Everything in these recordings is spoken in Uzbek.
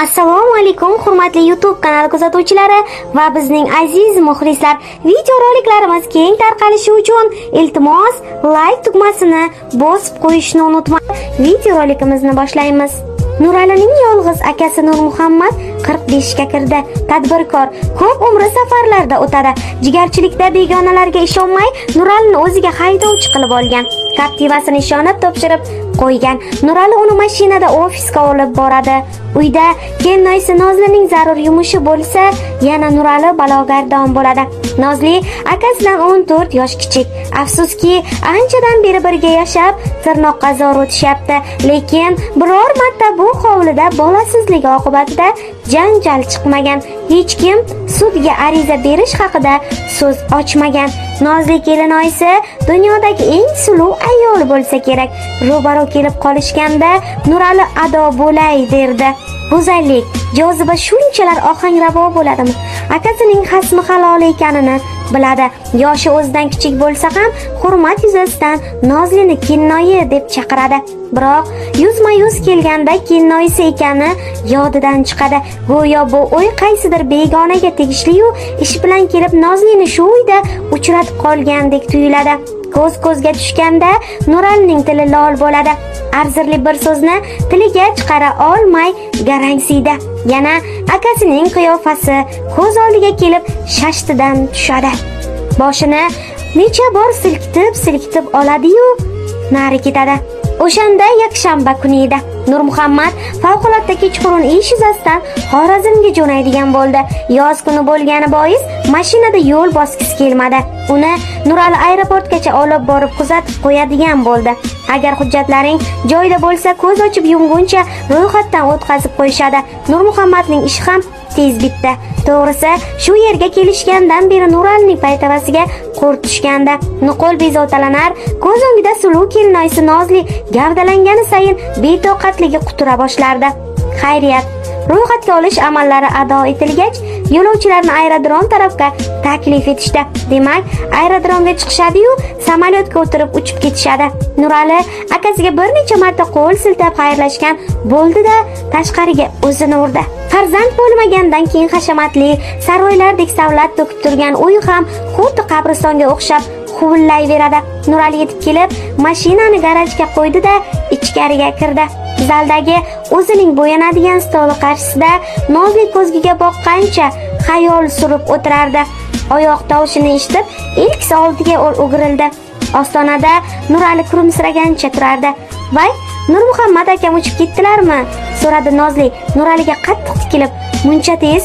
Assalomu alaykum, hurmatli YouTube kanali kuzatuvchilari va bizning aziz muxlislar. Videoroliklarimiz keng tarqalishi uchun, iltimos, like tugmasini bosib qo'yishni unutmang. Videorolikimizni boshlaymiz. Nuralining yolg'iz akasi Nurmuhammad 45 ga kirdi. Tadbirkor, ko'p umri safarlarda o'tadi. Jigarchilikda begonalarga ishonmay, Nuralini o'ziga haydovchi qilib olgan. Captivasini ishonib topshirib qo'ygan. Nurali uni mashinada ofisga olib boradi. Uyda kelinoyisi Nozlining zarur yumushi bo'lsa, yana Nurali balogardon bo'ladi. Nozli akasidan 14 yosh kichik. Afsuski, anchadan beri birga yashab, tirnoqqa zor o'tishyapti. Lekin biror marta bu hovlida bolasizligi oqibatida janjal chiqmagan. Hech kim sudga ariza berish haqida so'z ochmagan. Nozli kelinoyisi dunyodagi eng suluv ayol bo'lsa kerak. Ro'baro kelib qolishganda Nurali ado bo'lay derdi. Go'zallik, joziba shunchalar ohangrabo bo'ladimi? Akasining xasmi haloli ekanini biladi. Yoshi o'zidan kichik bo'lsa ham, hurmat yuzasidan Nozlini kennoyi deb chaqiradi. Biroq yuzma-yuz kelganda kennoyisi ekani yodidan chiqadi. Go'yo bu uy qaysidir begonaga tegishli-yu, ish bilan kelib Nozlini shu uyda uchratib qolgandek tuyuladi. Ko'z ko'zga tushganda Nuralining tili lol bo'ladi. Arzirli bir so'zni tiliga chiqara olmay garangsiydi. Yana akasining qiyofasi ko'z oldiga kelib shashtidan tushadi. Boshini necha bor silkitib silkitib oladi-yu, nari ketadi. O'shanda yakshanba kuni edi. Nurmuhammad favqulodda kechqurun ish yuzasidan Xorazmga jo'naydigan bo'ldi. Yoz kuni bo'lgani bois mashinada yo'l bosgisi kelmadi. Uni Nurali aeroportgacha olib borib kuzatib qo'yadigan bo'ldi. Agar hujjatlaring joyida bo'lsa, ko'z ochib yumguncha ro'yxatdan o'tkazib qo'yishadi. Nurmuhammadning ishi ham tez bitdi. To'g'risi, shu yerga kelishgandan beri Nuralining paytavasiga qurt tushgandi. Nuqul bezovtalanar, ko'z o'ngida suluv kelinoyisi Nozli gavdalangani sayin betoqatligi qutura boshlardi. Xayriyat, ro'yxatga olish amallari ado etilgach, yo'lovchilarni aerodrom tarafga taklif etishdi. Demak, aerodromga chiqishadi-yu, samolyotga o'tirib uchib ketishadi. Nurali akasiga bir necha marta qo'l siltab xayrlashgan bo'ldi-da, tashqariga o'zini urdi. Farzand bo'lmagandan keyin hashamatli saroylardek savlat to'kib turgan uy ham xuddi qabristonga o'xshab huvillayveradi. Nurali yetib kelib, mashinani garajga qo'ydi-da, ichkariga kirdi. Zaldagi o'zining bo'yanadigan stoli qarshisida Nozli ko'zguga boqqancha xayol surib o'tirardi. Oyoq tovushini eshitib, ilk oldiga o'girildi. Ostonada Nurali kulimsiragancha turardi. "Voy, Nurmuhammad akam uchib ketdilarmi?" so'radi Nozli Nuraliga qattiq tikilib. "Muncha tez?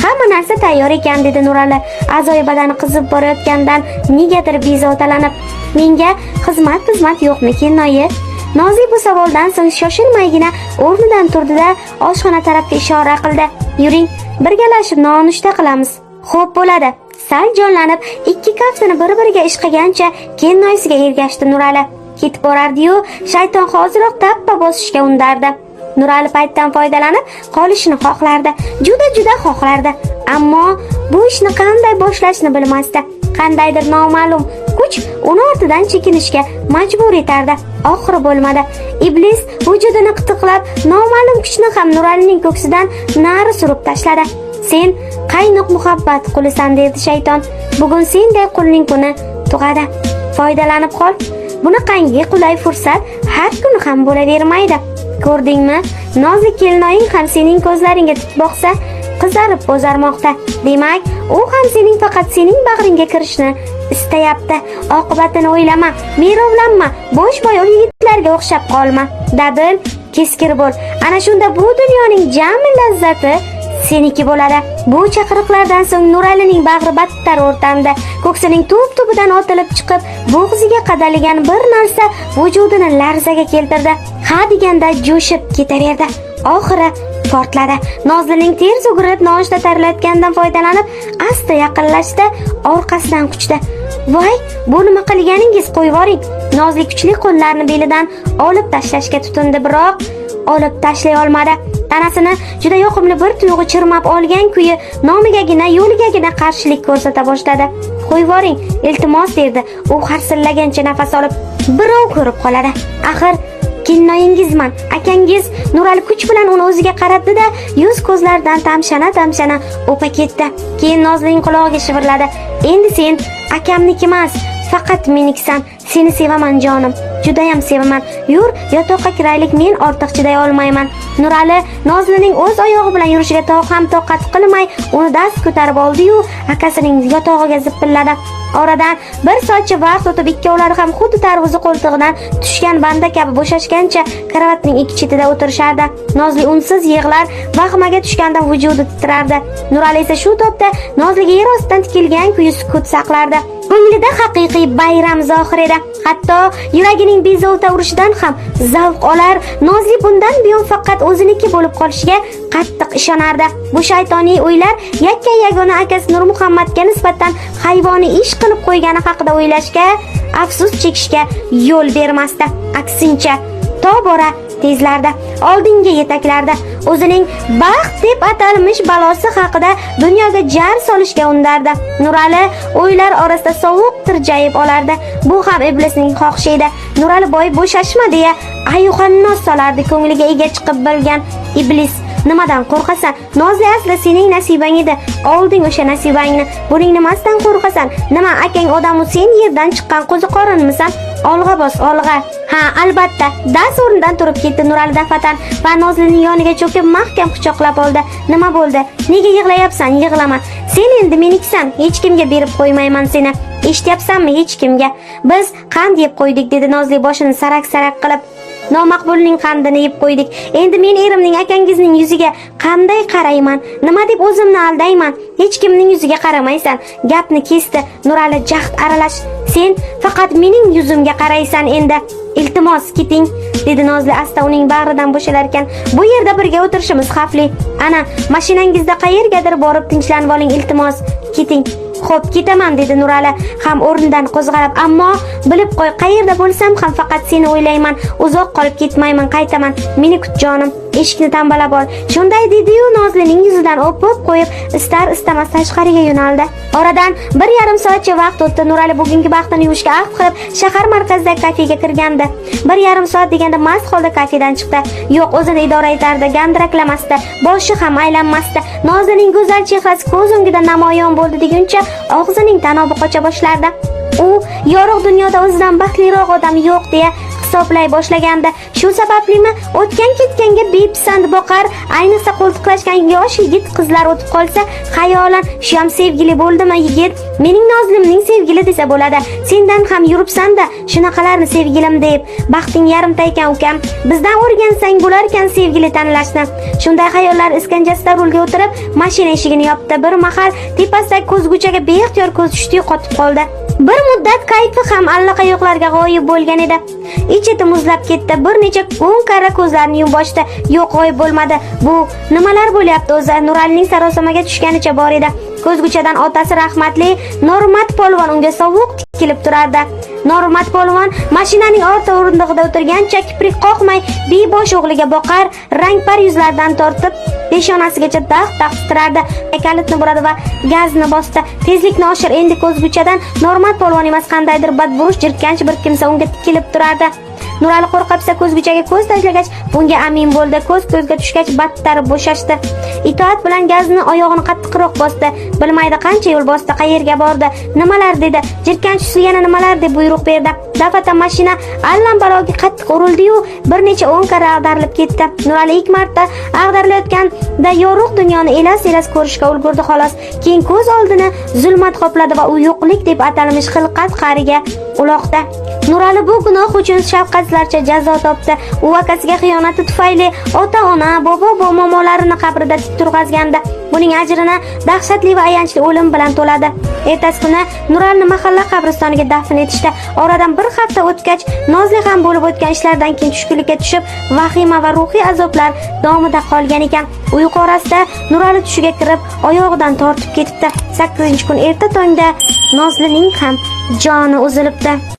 Hamma narsa tayyor ekan", dedi Nurali, a'zoyi badani qizib borayotgandan negadir bezovtalanib. "Menga xizmat xizmat yo'qmi, kennoyi?" Nozli bu savoldan so'ng shoshilmaygina o'rnidan turdi-da, oshxona tarafga ishora qildi. "Yuring, birgalashib nonushta qilamiz." "Xo'p, bo'ladi." Sal jonlanib, ikki kaftini bir-biriga ishqagancha kennoyisiga ergashdi Nurali. Ketib borardi-yu, shayton hoziroq tappa bosishga undardi. Nurali paytdan foydalanib qolishini xohlardi. Juda-juda xohlardi. Ammo bu ishni qanday boshlashni bilmasdi. Qandaydir noma'lum kuch uni ortidan chekinishga majbur etardi. Oxiri bo'lmadi. Iblis vujudini qitiqlab, noma'lum kuchni ham Nuralining ko'ksidan nari surib tashladi. "Sen qaynoq muhabbat qulisan", dedi shayton. "Bugun senday qulning kuni tug'adi. Foydalanib qol. Bunaqangi qulay fursat har kuni ham bo'lavermaydi. Ko'rdingmi? Nozli kelinoying ham sening ko'zlaringga tik boqsa, qizarib bo'zarmoqda. Demak, u ham sening, faqat sening bag'ringga kirishni istayapti. Oqibatini o'ylama, merovlanma, bo'sh boyov yigitlarga o'xshab qolma. Dadil, keskir bo'l. Ana shunda bu dunyoning jami lazzati seniki bo'ladi." Bu chaqiriqlardan so'ng Nuralining bag'ri battar o'rtandi. Ko'ksining tub tubidan otilib chiqib, bo'g'ziga qadalgan bir narsa vujudini larzaga keltirdi. Ha deganda jo'shib ketaverdi. Oxiri portladi. Nozlining ters o'girilib nonushta tayyorlayotganidan foydalanib, asta yaqinlashdi, orqasidan quchdi. "Voy, bu nima qilganingiz? Qo'yib yuboring." Nozli kuchli qo'llarini belidan olib tashlashga tutindi, biroq olib tashlay olmadi. Tanasini juda yoqimli bir tuyg'u chirmab olgan kuyi nomigagina, yo'ligagina qarshilik ko'rsata boshladi. "Qo'yib yuboring, iltimos", derdi u harsillagancha nafas olib. "Birov ko'rib qoladi. Axir Kelinoyingizman, akangiz. Nurali kuch bilan uni o'ziga qaratdi-da, yuz ko'zlaridan tamshana tamshana o'pa ketdi. Keyin Nozlining qulog'iga shivirladi: "Endi sen akamniki emas, faqat menikisan. Seni sevaman jonim, judayam sevaman. Yur, yotoqqa kiraylik, men ortiq chiday olmayman." Nurali Nozlining o'z oyog'i bilan yurishiga ham toqat qilmay, uni dast ko'tarib oldi-yu, akasining yotog'iga zipilladi. Oradan bir soatcha vaqt o'tib, ikkovlari ham xuddi tarvuzi qo'ltig'idan tushgan banda kabi bo'shashgancha karavotning ikki chetida o'tirishardi. Nozli unsiz yig'lar, vahimaga tushganda vujudi titrardi. Nurali esa shu topda Nozliga yer ostidan tikilgan kuyi sukut saqlardi. Ko'nglida haqiqiy bayram zohir edi. Hatto yuragining bezovta urishidan ham zavq olar. Nozli bundan buyon faqat o'ziniki bo'lib qolishiga qattiq ishonardi. Bu shaytoniy o'ylar yakka yagona akasi Nurmuhammadga nisbatan hayvoniy ish qilib qo'ygani haqida o'ylashga, afsus chekishga yo'l bermasdi. Aksincha, tobora tezlardi, oldinga yetaklardi. O'zining baxt deb atalmish balosi haqida dunyoga jar solishga undardi. Nurali o'ylar orasida sovuq tirjayib olardi. Bu ham iblisning xohishi edi. Nurali boy bo'shashma deya ayuhannos solardi ko'ngliga ega chiqib bilgan iblis. Nimadan qo'rqasan? Nozli asli sening nasibang edi. Olding o'sha nasibangni. Buning nimasidan qo'rqasan? Nima, akang odamu, sen yerdan chiqqan qo'ziqorinmisan? Olg'a bos, olg'a. Ha, albatta. Das o'rnidan turib ketdi Nurali dafatan va Nozlining yoniga cho'kib mahkam quchoqlab oldi. Nima bo'ldi? Nega yig'layapsan? Yig'lama. Sen endi menikisan. Hech kimga berib qo'ymayman seni. Eshityapsanmi? Hech kimga. Biz qand yeb qo'ydik, dedi Nozli boshini sarak-sarak qilib. Nomaqbulning qandini yeb qo'ydik. Endi men erimning, akangizning yuziga qanday qarayman? Nima deb o'zimni aldayman? Hech kimning yuziga qaramaysan. Gapni kesdi Nurali jahd aralash. Sen faqat mening yuzimga qaraysan endi. Iltimos, keting, dedi Nozli asta uning bag'ridan bo'shalar ekan. Bu yerda birga o'tirishimiz xavfli. Ana, mashinangizda qayergadir borib tinchlanib oling, iltimos. Keting. Xo'p, ketaman, dedi Nurali ham o'rnidan qo'zg'alib. Ammo bilib qo'y, qayerda bo'lsam ham faqat seni o'ylayman. Uzoq qolib ketmayman, qaytaman. Meni kut jonim. Eshikni tambalab ol. Shunday dedi-yu, Nozlining yuzidan o'pib qo'yib, istar istamas tashqariga yo'naldi. Oradan 1,5 soatcha vaqt o'tdi. Nurali bugungi baxtini yuvishga ahd qilib, shahar markazidagi kafega kirgandi. 1,5 soat deganda mast holda kafedan chiqdi. Yo'q, o'zini idora etardi, gandiraklamasdi, boshi ham aylanmasdi. Nozlining go'zal chehrasi ko'z o'ngida namoyon bo'ldi deguncha og'zining tanobi qocha boshlardi. U yorug' dunyoda o'zidan baxtliroq odam yo'q deya hisoblay boshlagandi. Shu sabablimi, o'tgan ketganga bepisand boqar, ayniqsa qo'ltiqlashgan yosh yigit qizlar o'tib qolsa, xayolan shu ham sevgili bo'ldimi yigit? Mening Nozlimning sevgili desa bo'ladi. Sendan ham yuribsan-da shunaqalarni sevgilim deb. Baxting yarimta ekan ukam. Bizdan o'rgansang bo'larkan sevgili tanlashni. Shunday xayollar iskanjasida rulga o'tirib, mashina eshigini yopdi. Bir mahal tepasidagi ko'zguchaga beixtiyor ko'z tushdi, qotib qoldi. Bir muddat kayfi ham allaqayoqlarga g'oyib bo'lgan edi. Ich-eti muzlab ketdi. Bir necha o'n karra ko'zlarini yumib ochdi. Yo'q, g'oyib bo'lmadi. Bu nimalar bo'lyapti o'zi? Nuralining sarosimaga tushganicha bor edi. Ko'zguchadan otasi rahmatli Normat polvon unga sovuq tikilib turardi. Normat polvon mashinaning orqa o'rindig'ida o'tirgancha kiprik qoqmay bebosh o'g'liga boqar, rangpar yuzlaridan tortib peshonasigacha daq-daq titrardi. Kalitni buradi va gazni bosdi. Tezlikni oshir. Endi ko'zguchadan Normat polvon emas, qandaydir badburush, jirkanch bir kimsa unga tikilib turardi. Nurali qo'rqapsa ko'zguchaga ko'z tashlagach, bunga amin bo'ldi. Ko'z ko'zga tushgach battar bo'shashdi. Itoat bilan gazni oyog'ini qattiqroq bosdi. Bilmaydi qancha yo'l bosdi, qayerga bordi, nimalar dedi. Jirkanch tusli yana nimalar deb buyruq berdi. Dafatan mashina allambaloga qattiq urildi-yu, bir necha o'n karra ag'darilib ketdi. Nurali ilk marta ag'darilayotganda yorug' dunyoni elas-elas ko'rishga ulgurdi xolos. Keyin ko'z oldini zulmat qopladi va u yo'qlik deb atalmish xilqat qa'riga uloqdi. Nurali bu gunoh uchun shafqatsizlarcha jazo topdi. U akasiga xiyonati tufayli ota-ona, bobo momolarini qabrida tik turg'azgandi. Buning ajrini dahshatli va ayanchli o'lim bilan to'ladi. Ertasi kuni Nuralni mahalla qabristoniga dafn etishdi. Oradan bir hafta o'tgach, Nozli ham bo'lib o'tgan ishlardan keyin tushkunlikka tushib, vahima va ruhiy azoblar domida qolgan ekan. Uyqu orasida Nurali tushiga kirib, oyog'idan tortib ketibdi. 8-kun erta tongda Nozlining ham joni uzilibdi.